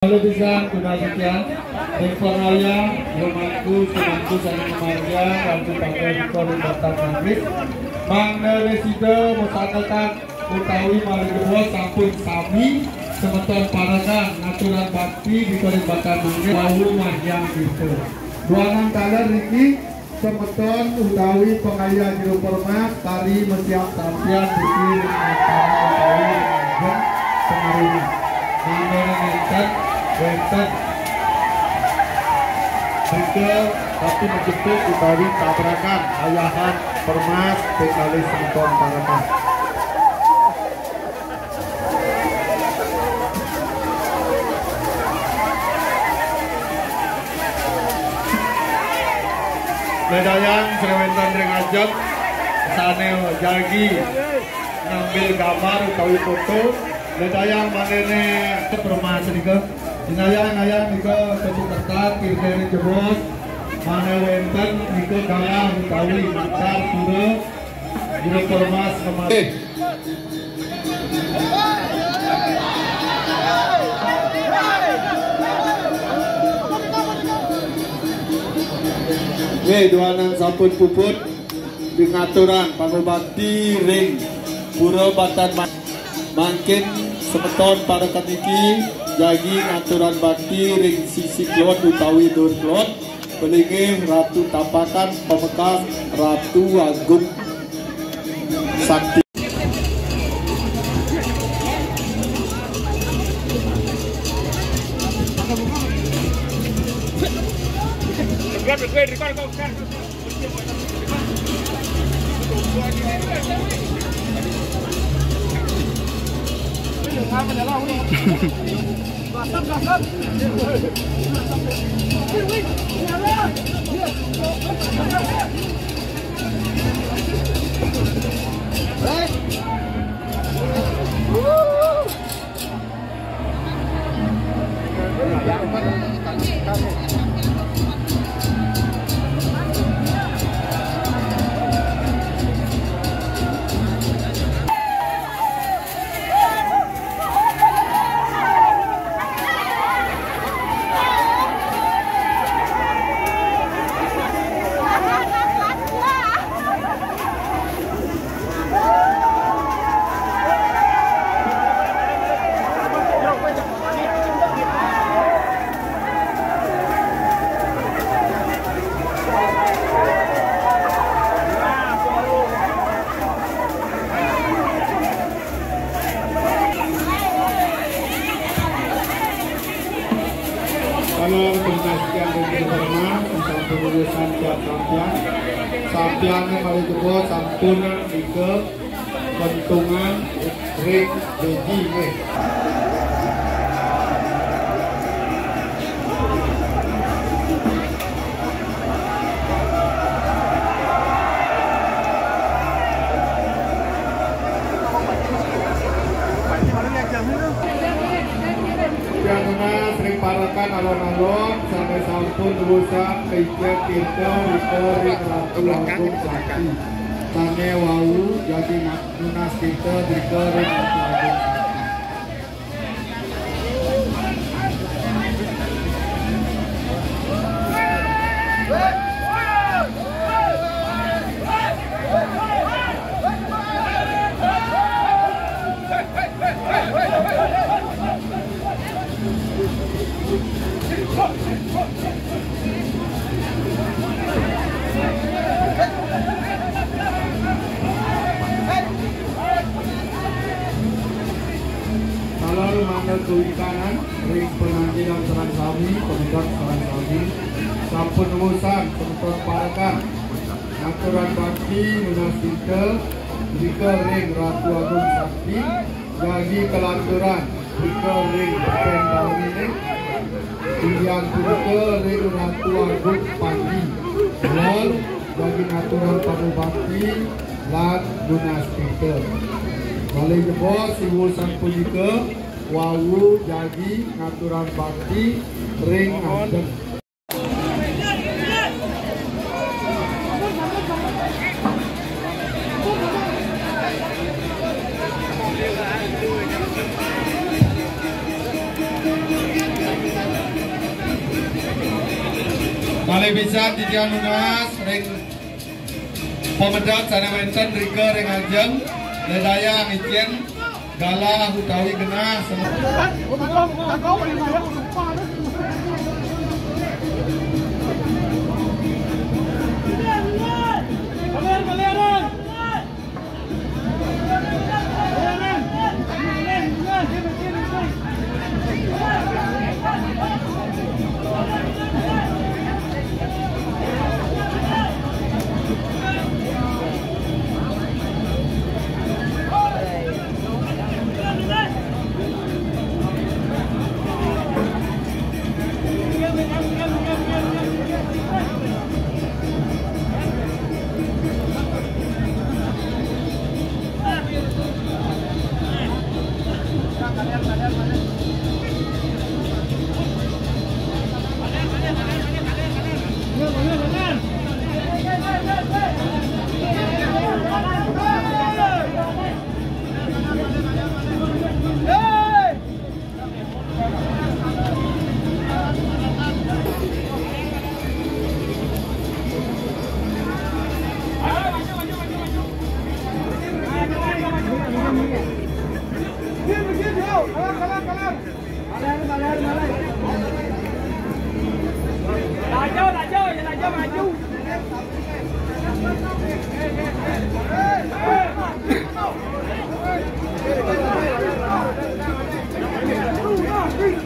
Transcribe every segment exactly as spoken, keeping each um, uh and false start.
Halo pisan, kunabikian, ring pangayah, pamangku, pamangku sané ngamargiang, Ratu Tangga Dikor ring Batan Manggis, mangda sida masandekan utawi malih jebos sampun sami semeton parekan ngaturang bakti Dikor ring Batan Manggis, wau margiang kita. Duaning taler niki, semeton utawi pangayah Jero Permas, kari masiat sampian niki ring antaran utawi ring ngajeng pangarungan. Mangda nénten wénten drika tapi majepit utawi tabrakan ayahan Permas, pingkalih semeton parekan. Ledayang sira wénten ring ajeng sané jagi ngambil gambar utawi foto, ledayang mangdané Permas nika. Inayang-inayang nika kasukertan kirtine jebos, mangda wénten nika galah utawi macar pura Jero Permas. Eh. Nggih, duaning sampun puput ngaturang pangubakti ring Pura Batan Ma-, mangkin semeton parekan niki jagi ngaturang bakti ring sisi kelod utawi dur kelod. Palinggih Ratu Tapakan pamekas Ratu Agung Sakti. Kalau penasihat dari Perma, sampun urusan siap sampian. Sampian malih jebos sampun nika kentungan ring Beji nggih. Tiang nunas ring parekan alon-alon sané sampun ngrusang kaicén tirta ring Ratu Agung Sakti. Sané wau jagi nunas tirta ring Ratu Agung Sakti. Kalau mangda kawikanan ring pananjilan sareng sami, pamedal sareng sami, sampun urusan semeton parekan ngaturang bakti nunas tirta, drika ring Ratu Agung Sakti, jagi kalanturang drika ring Pén Dauniné, inggih punika ring Ratu Agung Panji. Lan jagi ngaturang pangubakti lan nunas tirta. Malih jebos siwusan punika wau jagi ngaturang bakti ring ngajeng. Malih pisan titiang nunas ring pamedal sané wénten rika ring ajeng, ledayang icén galah utawi genah sem-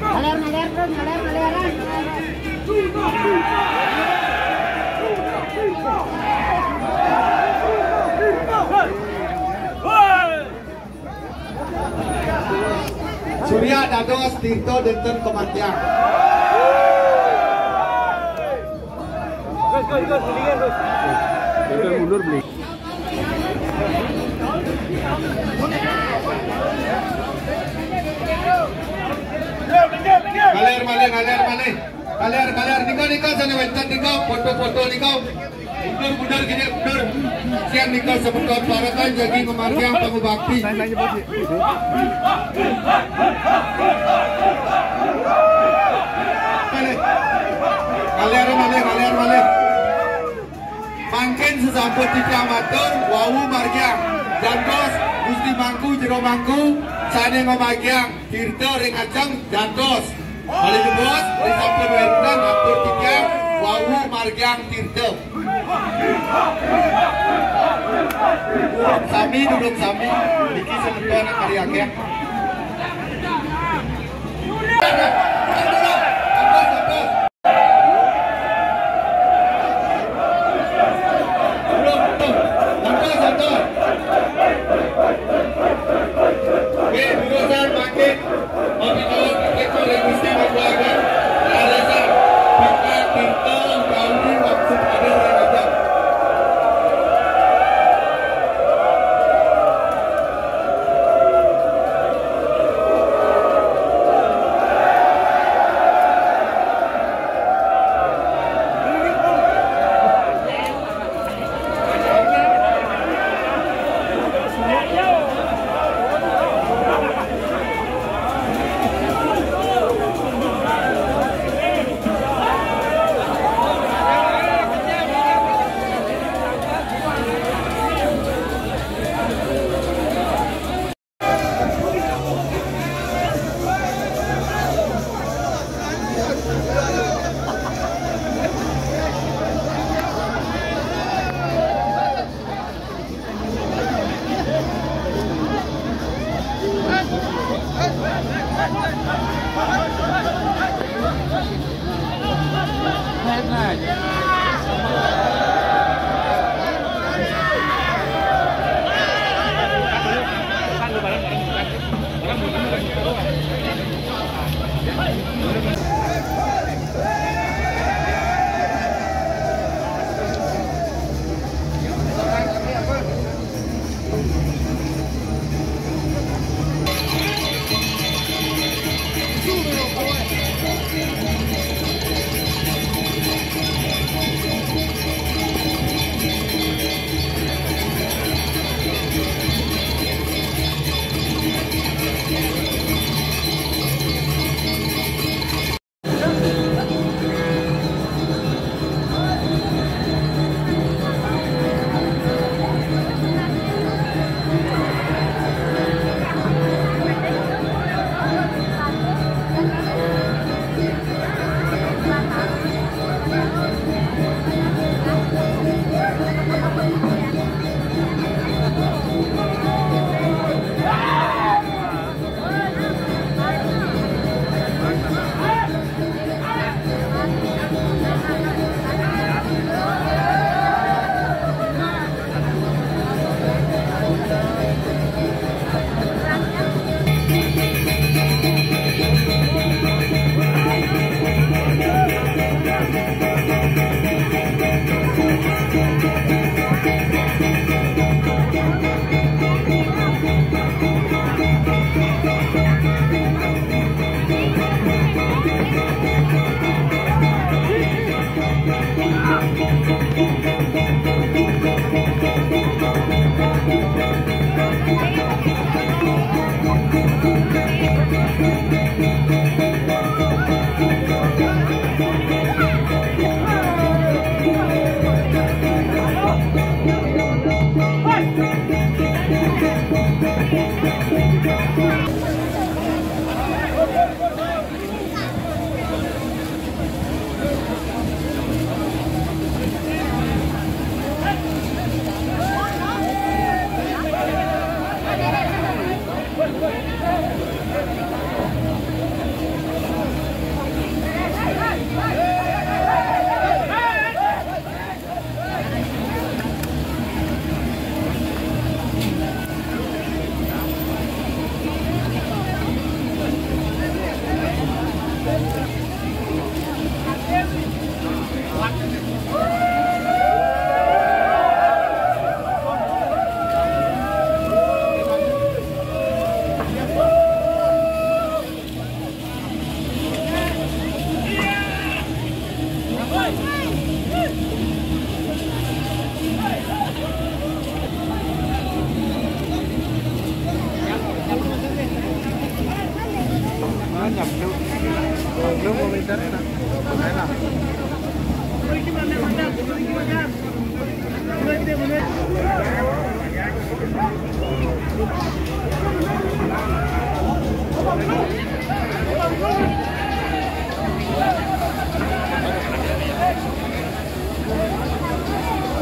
Ngaler, ngaler, terus ngaler, ngaleran. Surya dados tirta dénten kamargiang. Gus, gus, gus, mendingan, Gus. Mundur, beli. Ngaler malih, ngaler malih. Ngaler, ngaler, nika, nika, sané wénten nika, foto-foto nika. Mundur, mundur, gini, mundur. Sian nika semeton parekan jagi ngamargiang pangubakti. Malih. Ngaler malih, ngaler malih. Mangkin sasampun titiang matur, wau margiang jantos Gusti Mangku Jero Mangku sané ngamargiang tirta ring ajeng jantos. Malih jebos, ri sampun wénten atur titiang, wau margiang tirta. Duduk sami, duduk sami. Niki semeton kari akéh. Duduk, duduk. Santai, santai. Oké, jurusan makin Mapikala pikir oleh Gusti Maha Kuasa, alasan bukan kita utawi waktu pada raja.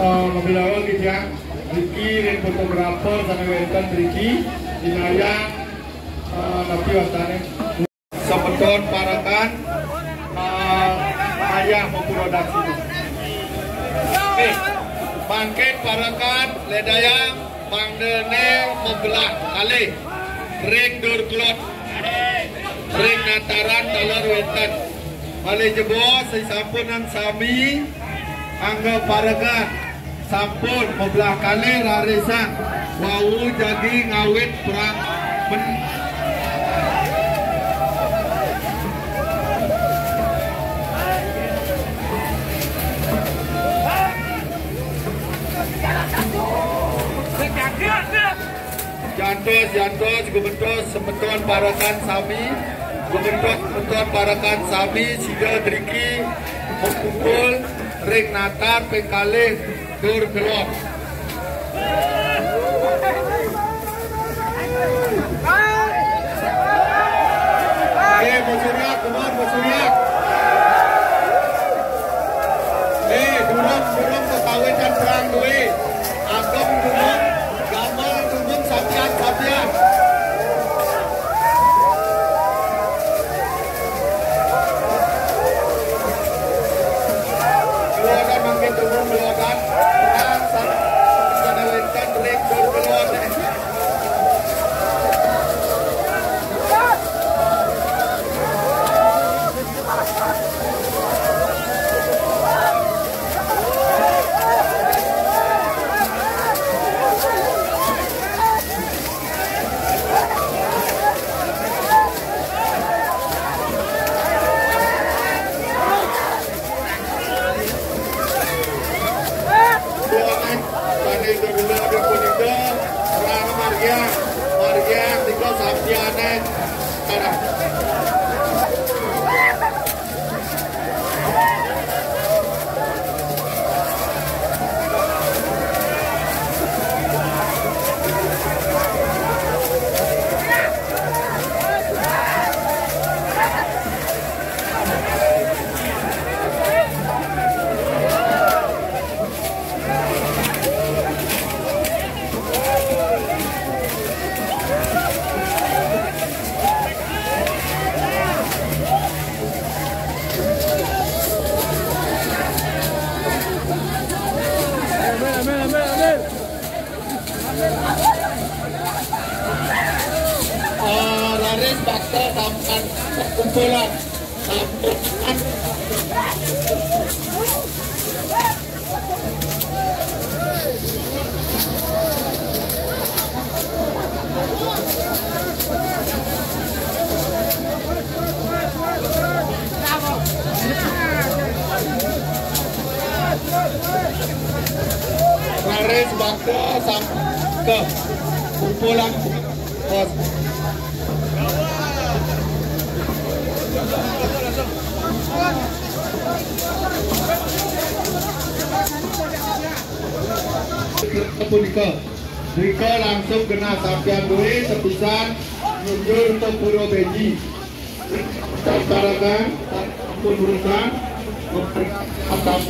Eh, mobil awal gitu ya. Ricky ring fotografer sane wenten Ricky, Inayah, eh, napi wastane? Semeton parekan, eh, ayah memproduksi. Eh, mangkin parekan ledayang mangdane mabelah kalih ring dur kelod, ring nataran taler wenten. Malih jebos, sasampunan sami angga parekan sampun mabelah kalih rarisang wau jagi ngawit perang men- Jantos, jantos, gumentos, semeton parekan sami, gumentos, semeton parekan sami, sida driki makumpul ring natar ping kalih dur kelod. Eh, masuryak, kemon, masuryak. Eh, durung, durung kekawitan perang duwe. Ageng durung, gamal durung, sapian, sapian. Keluarga mangkin durung, keluarga. Perang, sa-, sada wenten ring dur kelod. Pada ida guna ida punika, rang margiang, margiang nika sampiane. Kada. Ah, raris bakta sampan kumpulan. Raris bakta sam-, ke kumpulan pos. Punika, punika langsung genah sampian duwe sepisan nunjur ke Pura Beji. Tatarangan, pun urusan, atas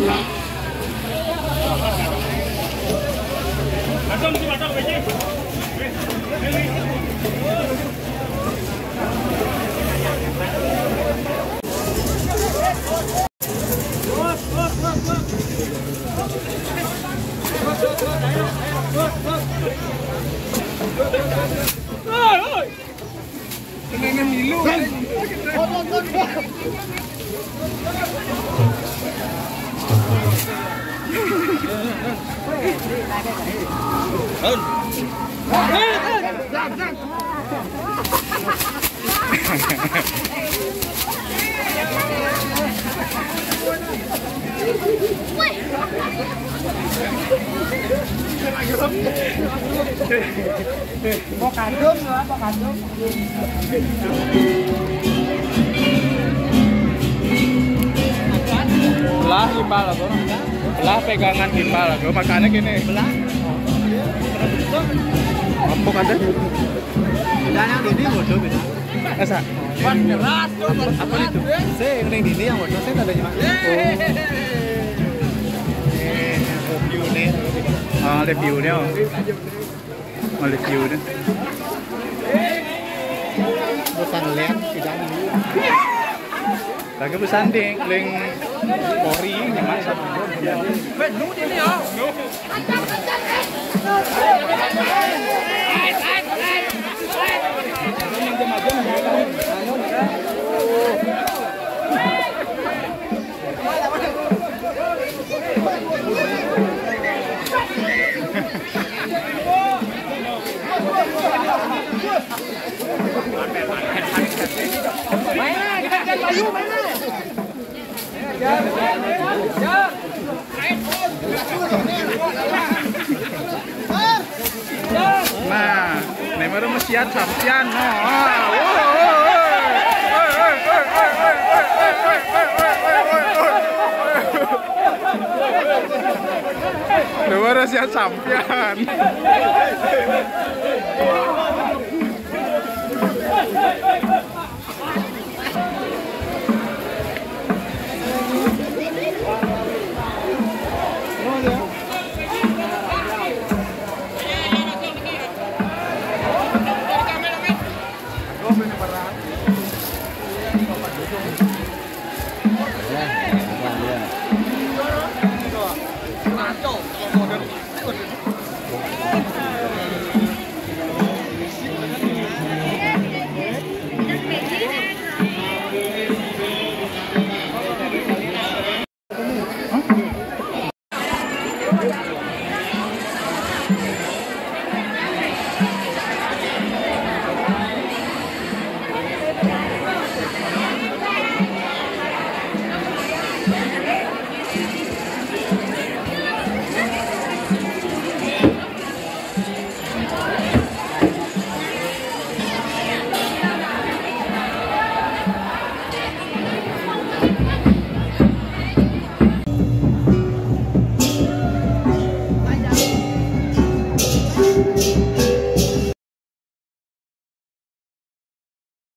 Belah impal aku. Belah pegangan impal aku. Makanya gini. Belah. Empuk ada. Bedanya ini bodoh beda. Asa. Apa itu? Saya yang ini yang bodoh saya tadi. Oh. Eh, view nih. Ah, ada view nih. Oleh view deh. Bukan lihat, tidak. Lagi pesan ding, link Pori, gimana? Nah, ini baru mesti champion, no. Ah, woi, woi, woi. Ini baru siap champion.